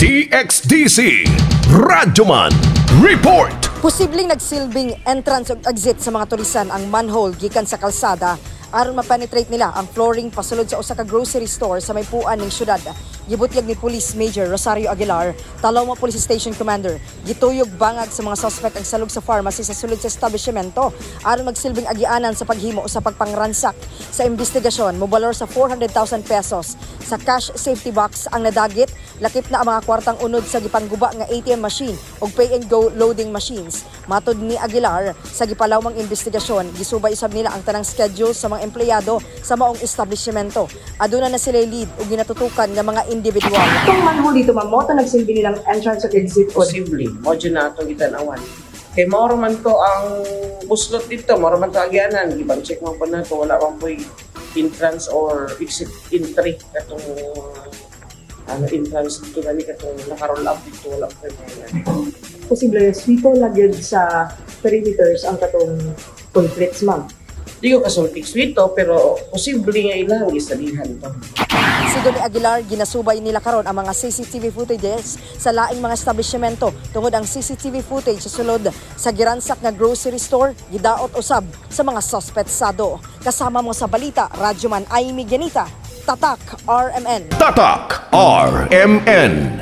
DXDC Radyoman Report. Posibleng nagsilbing entrance ug exit sa mga tulisan ang manhole gikan sa kalsada aron ma-penetrate nila ang flooring pasulod sa usa ka grocery store sa may puan ning syudad. Gibutyag ni Police Major Rosario Aguilar, Talomo Police Station Commander, gituyog bangag sa mga suspect ang salog sa pharmacy sa sulod sa establishmento aron magsilbing agianan sa paghimo sa pagpangransak. Sa investigasyon, mobalor sa 400,000 pesos sa cash safety box ang nadagit, lakip na ang mga kwartang unod sa gipangguba nga ATM machine ug pay and go loading machines. Matod ni Aguilar, sa gipalawmang investigasyon, gisubay usab nila ang tanang schedule sa mga empleyado sa maong establishmento. Aduna na sila lead ug ginatutukan nga mga individual. Itong manhole dito, ma'am, mao to nagsilbi nilang entrance at exit po? Posible. Mao jud na atong gitan-awan. Kay mao man to ang buslot dito, mao man to agyanan, gibang check man po nato, wala man po'y entrance or exit entry katong ano entrance dito gani katong naka-roll up dito, wala pa mga. Posible, sweepo lang yun sa perimeters ang katong culprits, ma'am? Di ko kasulti sweeto, pero posible nga ilang gisalihan to. Sigon ni Aguilar, ginasubay nila karon ang mga CCTV footages sa laing mga establishmento tungod ang CCTV footage sa sulod sa giransak nga grocery store gidaot usab sa mga suspetsado. Kasama mo sa balita, Radyoman Amy Ganita, Tatak RMN. Tatak RMN.